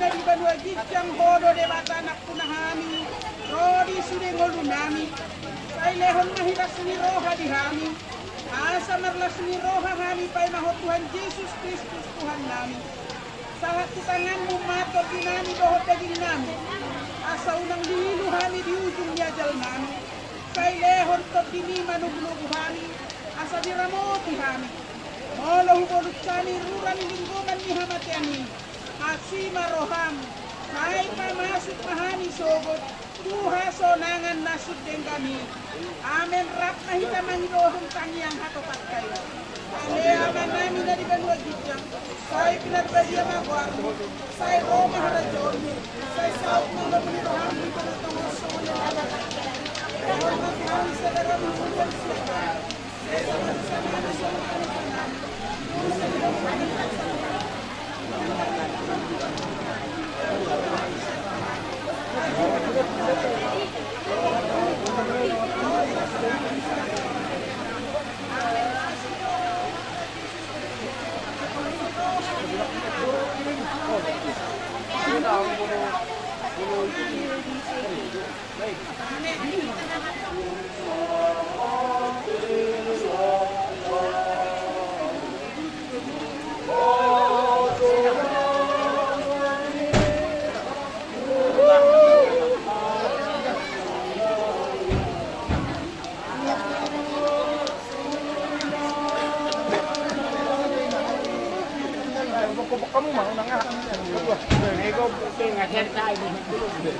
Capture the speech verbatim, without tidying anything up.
Na di banua ginjang, Ho do Debata nampuna hami, ro di sude ngolunami. Sai lehon ma hiras ni roha di hami, asa marlas ni roha hami paima Ho Tuhan Jesus Kristus Tuhannami. Sahat tu tanganmu ma tondinami dohot dagingnami, asa unang diilu hami di ujung ni ajalnami. Sai lehon tondimi manogunogu hami, asa diramoti hami. Molo hubolus hami rura ni linggoman ni hamatean i, asi ma roham, sai pamasuk ma hami sogot tu hasonangan na sun denggan i. Amen. Rap ma hita mangidohon tangiang hatopanna i. Ale Amanami na di banua ginjang, sai pinarbadia ma goarmu, sai ro ma harajaonmu, sai saut ma lomo ni roham di banua tonga on songon na di banua ginjang. Lehon ma tu hami sadari on hangoluan siapari.